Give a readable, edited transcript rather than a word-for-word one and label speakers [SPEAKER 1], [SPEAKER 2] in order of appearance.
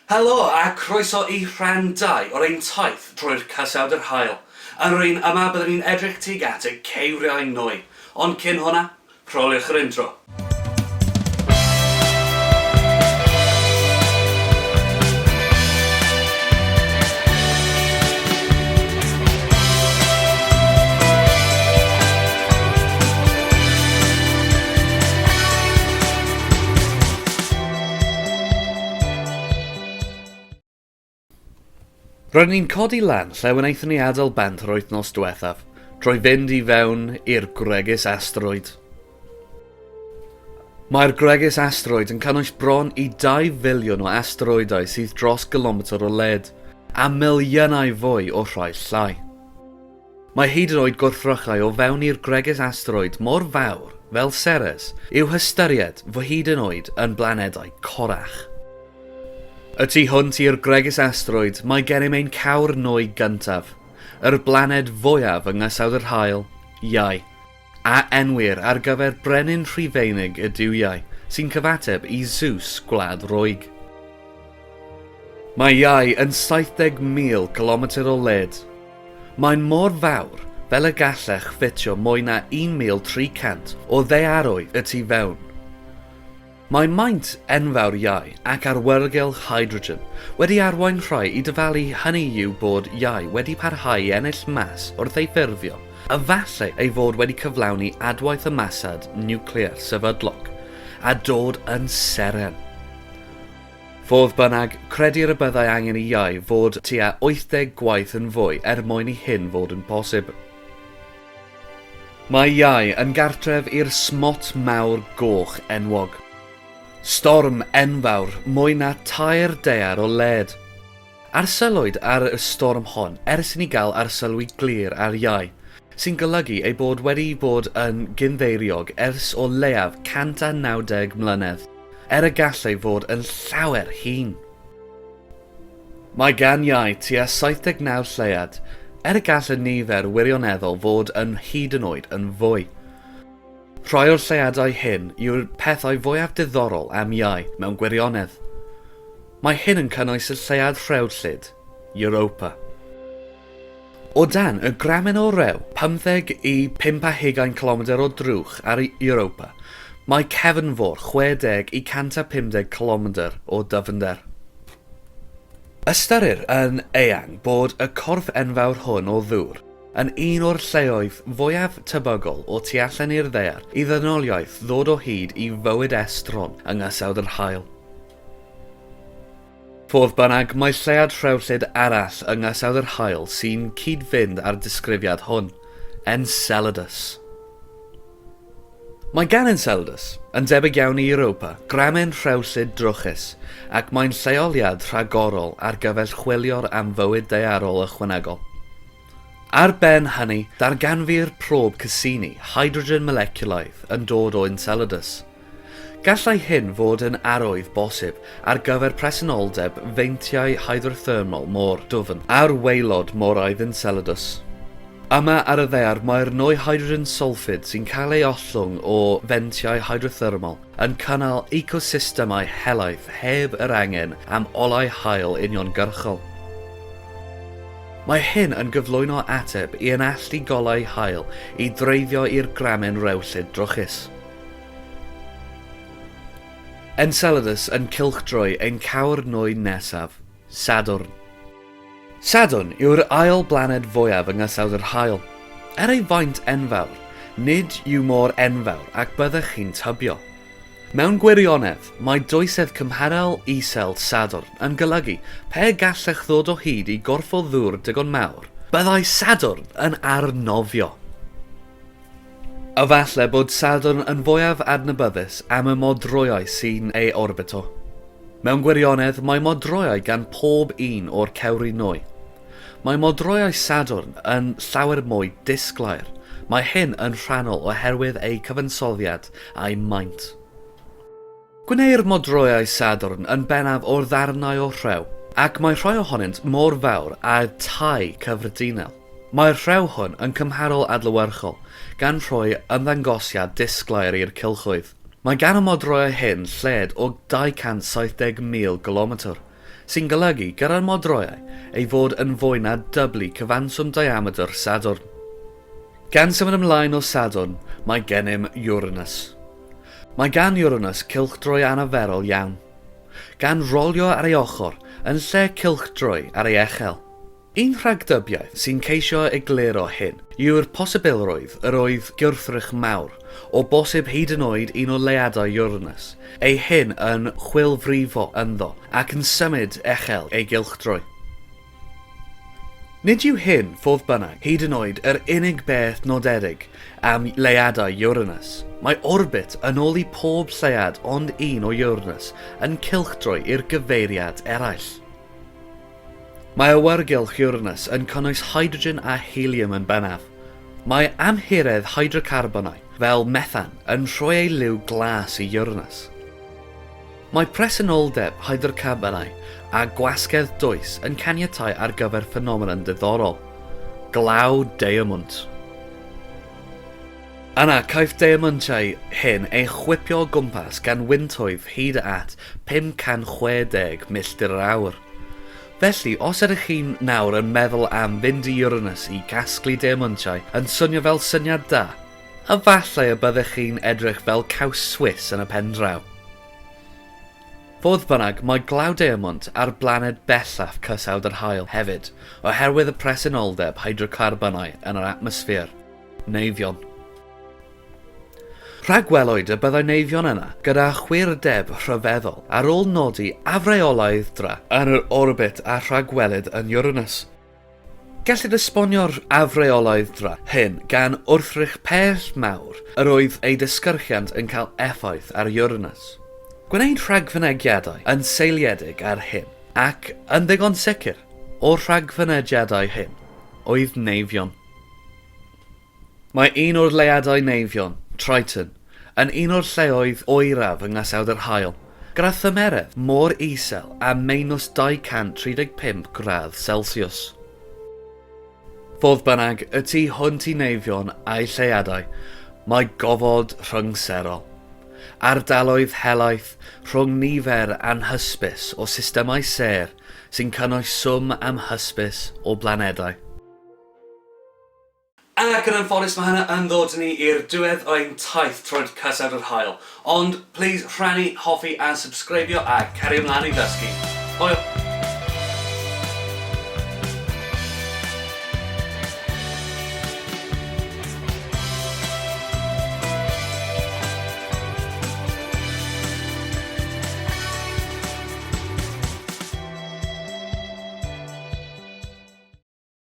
[SPEAKER 1] Helo a croeso i rhan 2 o'r ein taith drwy'r Cysawd yr Haul. Yn yr un yma byddwn ni'n edrych tuag at y ceiriau nwy. Ond cyn hwnna, rholiwch yr intro. Roeddwn ni'n codi lan lle wnaethon ni adael bant yr wythnos diwethaf, drwy fynd i fewn i'r gwregys asteroid. Mae'r gwregys asteroid yn cynnwys bron i 2 filiwn o asteroidau sydd dros gilometr o led, a miliynau fwy o rhai llai. Mae hyd yn oed gwrthrychau o fewn i'r gwregys asteroid mor fawr fel Ceres i'w hystyried fo hyd yn oed yn blanedau corrach. Y tu hwnt i'r gwregys asteroid mae gennym ein cawr nwy gyntaf, yr blaned fwyaf yng Nghysawd yr Haul, Iau, a enwir ar gyfer brenin Rhufeinig y duwiau, sy'n cyfateb i Zeus Gwlad Roeg. Mae Iau yn 70,000 cilometr o led. Mae'n mor fawr fel y gallech ffitio mwy na 1,300 o ddaearoedd y tu fewn. Mae maint enfawr Iau ac arwyrgylch hydrogen wedi arwain rhai i dyfalu hynny yw bod Iau wedi parhau i ennill mas wrth ei ffurfio, a falle ei fod wedi cyflawni adwaith ymasad niwclear sefydlog a dod yn seren. Fodd bynnag, credir y byddai angen i iau fod tua 80 gwaith yn fwy er mwyn i hyn fod yn posib. Mae iau yn gartref i'r smot mawr goch enwog. Storm enfawr mwy na tair daear o led. Arsylwyd ar y storm hon ers i ni gael arsylwi glir ar iau, sy'n golygu ei bod wedi bod yn gynddeiriog ers o leiaf 190 mlynedd, er y gallai fod yn llawer hŷn. Mae gan iau tua 79 lleuad, er y gall y nifer wirioneddol fod yn hyd yn oed yn fwy. Rhai o'r lleuadau hyn yw'r pethau fwyaf diddorol am iau mewn gwirionedd. Mae hyn yn cynnwys y lleuad rhewllyd, Europa. O dan y gramen o rew, 15 i 25 cilomedr o drwch ar Europa, mae cefnfor 60 i 150 cilomedr o dyfnder. Ystyrir yn eang bod y corff enfawr hwn o ddŵr yn un o'r lleoedd fwyaf tebygol o tu allan i'r ddaear i ddynoliaeth ddod o hyd i fywyd estron yng Nghysawd yr Haul. Fodd bynnag, mae lleuad rhewllyd arall yng Nghysawd yr Haul sy'n cyd-fynd â'r disgrifiad hwn, Enceladus. Mae gan Enceladus, yn debyg iawn i Europa, gramen rhewllyd drwchus, ac mae'n lleoliad rhagorol ar gyfer chwilio'r am fywyd daearol ychwanegol. Ar ben hynny, darganfu'r prob Cassini hydrogen moleciwlaidd yn dod o Enceladus. Gallai hyn fod yn arwydd bosib ar gyfer presenoldeb feintiau hydrothermol mor dwfn ar waelod moraidd Enceladus. Yma ar y Ddaear mae'r nwy hydrogen sylffid sy'n cael ei ollwng o fentiau hydrothermol yn cynnal ecosystemau helaeth heb yr angen am olau haul uniongyrchol. Mae hyn yn gyflwyno ateb i anallu golau haul i dreiddio i'r gramen rewllyd drwchus. Enceladus yn cylchdroi ein cawr nwy nesaf, Sadwrn. Sadwrn yw'r ail blaned fwyaf yng Nghysawd yr Haul. Er ei faint enfawr, nid yw mor enfawr ac byddech chi'n tybio. Mewn gwirionedd, mae dwysedd cymharol isel Sadwrn yn golygu pe gallech ddod o hyd i gorff o ddŵr digon mawr, byddai Sadwrn yn arnofio. Efallai bod Sadwrn yn fwyaf adnabyddus am y modrwyau sy'n ei orbito. Mewn gwirionedd, mae modrwyau gan pob un o'r cewri nwy. Mae modrwyau Sadwrn yn llawer mwy disglair. Mae hyn yn rhannol oherwydd eu cyfansoddiad a'u maint. Gwneir modrwyau Sadwrn yn bennaf o'r ddarnau o rhew, ac mae rhai ohonynt mor fawr â tai cyffredinol. Mae'r rhew hwn yn cymharol adlewyrchol, gan rhoi ymddangosiad disglair i'r cylchoedd. Mae gan y modrwyau hyn lled o 270,000 gilometr, sy'n golygu gyda'r modrwyau ei fod yn fwy na dyblu cyfanswm diamedr Sadwrn. Gan symud ymlaen o Sadwrn, mae gennym Uranus. Mae gan Uranus cylchdroi anarferol iawn, gan rolio ar ei ochr yn lle cylchdroi ar ei echel. Un rhagdybiaeth sy'n ceisio egluro hyn yw'r posibilrwydd yr oedd gwrthrych mawr, o bosib hyd yn oed un o leuadau Uranus, ei hun yn chwilfrifo ynddo ac yn symud echel ei gylchdroi. Nid yw hyn, fodd bynnag, hyd yn oed yr unig beth nodedig am leuadau Uranus. Mae orbit yn ôl i pob lleuad ond un o Uranus yn cylchdroi i'r gyfeiriad eraill. Mae awyrgylch Uranus yn cynnwys hydrogen a helium yn bennaf. Mae amhuredd hydrocarbonau, fel methan, yn rhoi ei liw glas i Uranus. Mae presenoldeb hydrocarbonau a gwasgedd dwys yn caniatáu ar gyfer ffenomenon diddorol, glaw deiamwnt. Yna, caiff deiamyntiau hyn eu chwipio o gwmpas gan wyntoedd hyd at 560 milltir yr awr. Felly, os ydych chi'n nawr yn meddwl am fynd i Uranus i gasglu deiamyntiau yn swnio fel syniad da, Efallai y byddech chi'n edrych fel caws Swiss yn y pen draw. Fodd bynnag, mae glaw diemwnt ar blaned bellaf cysawd yr haul hefyd, oherwydd y presenoldeb hydrocarbonau yn yr atmosffer. Neifion. Rhagwelwyd y byddai Neifion yna gyda chwirdeb rhyfeddol ar ôl nodi afreolaidd-dra yn yr orbit a rhagwelid yn Uranus. Gellid esbonio'r afreolaidd-dra hyn gan wrthrych pell mawr yr oedd ei disgyrchiant yn cael effaith ar Uranus. Gwneud rhagfynegiadau yn seiliedig ar hyn, ac yn ddigon sicr o'r rhagfynegiadau hyn, oedd Neifion. Mae un o'r leuadau Neifion, Triton, yn un o'r lleoedd oeraf yng Ngasawd yr Haul, gyda thymeredd mor isel â meinws 235 gradd Celsius. Fodd bynnag, y tu hwnt i Neifion a'i lleuadau, mae gofod rhyngserol. Ardaloedd helaeth rhwng nifer anhysbys o systemau sêr sy'n cynnwys swm amhysbys o blanedau. Ac yn anffodus mae hynna yn ddod ni i'r diwedd o ein taith troed cysawd yr haul. Ond plis rhannu, hoffi a subscribio a cario mlaen i ddysgu. Hwyl!